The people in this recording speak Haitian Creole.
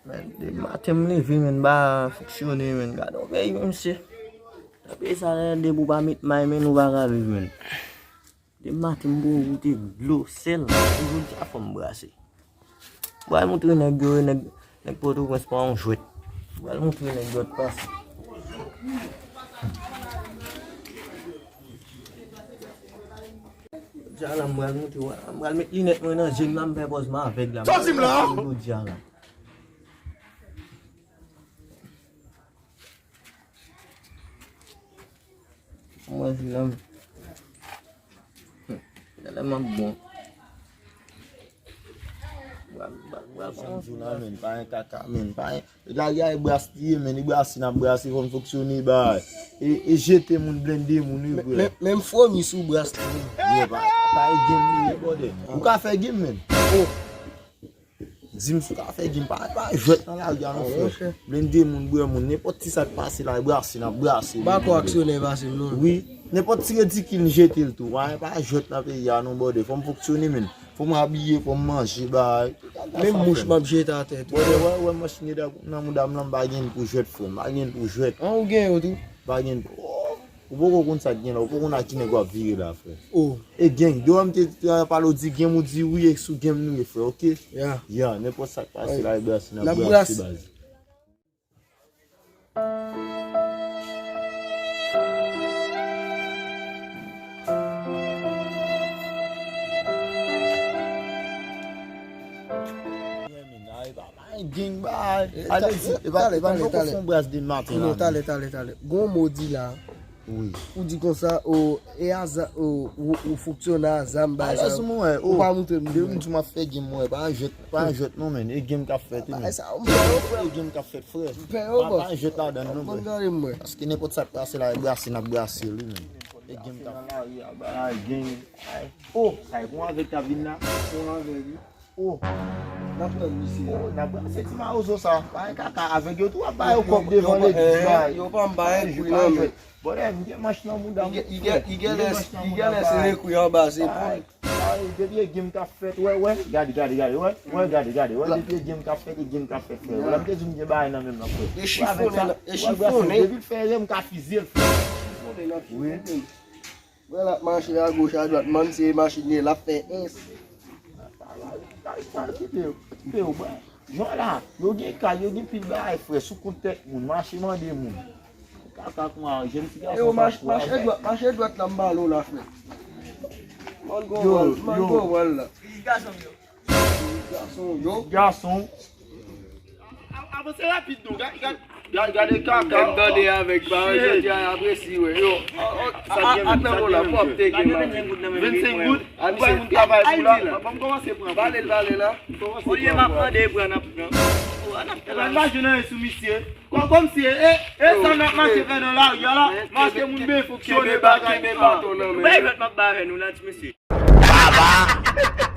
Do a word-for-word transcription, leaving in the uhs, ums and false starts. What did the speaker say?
Men, depi maten m leve, men, m pa fonksyone, men. Gade yon peyi, men, mesye. Nan peyi sa, la, depi w pa met may, men, ou pa ka viv, men. Depi maten m bwè wout, dlo, sèl. Jodi a fò m brase. M pral montre nèg yo, nèg, nèg Pòtoprens pa yon jwèt. M pral montre nèg yo pase. Jodi a la, m pral montre w, m pral met linèt mwen nan je m la, m fè pòz m avèg la. Sa w di m la? Jodi a la. Mwen, se nan. Gade m ap bon. Bral, bral, bral, janm di w la, men, pa yon kaka, men, pa yon. Lari a e bras li ye, men, e brase n ap brase, fò n fonksyone, bay. E, e jete moun, blende moun, wi, frè. Men, men, men m fromi sou bras li, men. Yo, pa, pa e game li ye, brother. Ou ka fè game, men. Oh. Di m si w ka fè game, pa, pa jwèt nan lari a non, frè. Blende moun, bwè moun, nenpòt ti sa k pase la, brase n ap brase. M pa kwè aksyonè pase m non. Wi, nenpòt ti redikil n jete l tou. Pa, pa jwèt nan peyi a non, brother. Fò m fonksyone, men. Fò m abiye, fò m manje, bay. Menm mouch m ap jete atè tou. Brother, wè, wè, manch nèg nan mouda m lan, m pa gen l pou jwèt, frè. M pa gen l pou jwèt. An, ou gen yo tou? M pa gen l pou. Ou poko konn sa k gen la, ou poko konn ak ki nèg w ap vire la, frè. Oh. E gang, devan m te, te pale w di game, ou di wi, e sou game nou ye, frè, oke? Ya. Ya, nenpòt sa k pase la, e brase n ap brase, baz. Ay, gang, bay. Ale di, e pa, e pa, poko fon bras de maten la. Talè, talè, talè. Gon mo di la. Wi. Ou di konsa, o, e a zam, o, ou, ou fonksyone a zam, bay sa yo. Ou pa montre m. Depi m di m ap fè game, mwen, pa jwèt, pa jwèt non, men. E game k ap fèt, men. E game k ap fèt, frè. Pa, pa jwèt ladan non, frè. Paske nenpòt sa k pase la, e brase n ap brase li, men. E game k ap fèt. Ay, gang. Ay, oh, sa e bon avèk ta vin la. Bon avèk li. Oh. N ap pran misye. Oh, n ap pran se ti mawozo sa. Pa gen kaka avèk yo tou, ap ba yo kòb devan legliz la. Yo pa m ba en kwi nan men. Bòdè, m gen manch nan mouda m. Li gen, li gen, li gen lè, li gen lè se ekwi anba zepòl. Ay, depi e game k ap fèt, wè, wè, gade, gade, gade, wè, wè, gade, gade, wè, depi e game k ap fèt, e game k ap fèt, frè. Wè, m te di m gen bagay nan men m nan, frè. E chifonnen, e chifonnen. Depi l fè erè, m ka fizye l, frè. Chifonnen nan fizye. Wi. Wè l ap mache agoch adwat, man, se machin li, l ap fè ens. Kite yo, kite yo, bwa. Jan la, yo gen kay, yo gen pil bagay, frè, sou kont tèt moun, mache mande moun. Kaka kouman, jèn ti gason. Yo, mache, mache dwat, mache dwat la, m ba l la, frè. Man, gwo wal, man, gwo wal la. Gason yo. Gason yo. Gason. A-, avanse rapid non, gade, gade, gade, gade kaka. M tande avèk pa jodi a, apre si wè yo. Sa gen, sa gen la, pwòp te gen la. Vennsenk goud. Ou bay moun travay pou la. Ban m kòmanse pran. Pale l, pale la. Olye m ap mande pran, n ap pran. Ou pa jwenn anyen sou misye. Kò, kòmsi e, e sa n ap mache fè nan lari a la, mache moun ben fonksyone bagay. Kenbe baton nan men. Bay jwèt m ap ba avè nou la, ti mesye. Baba!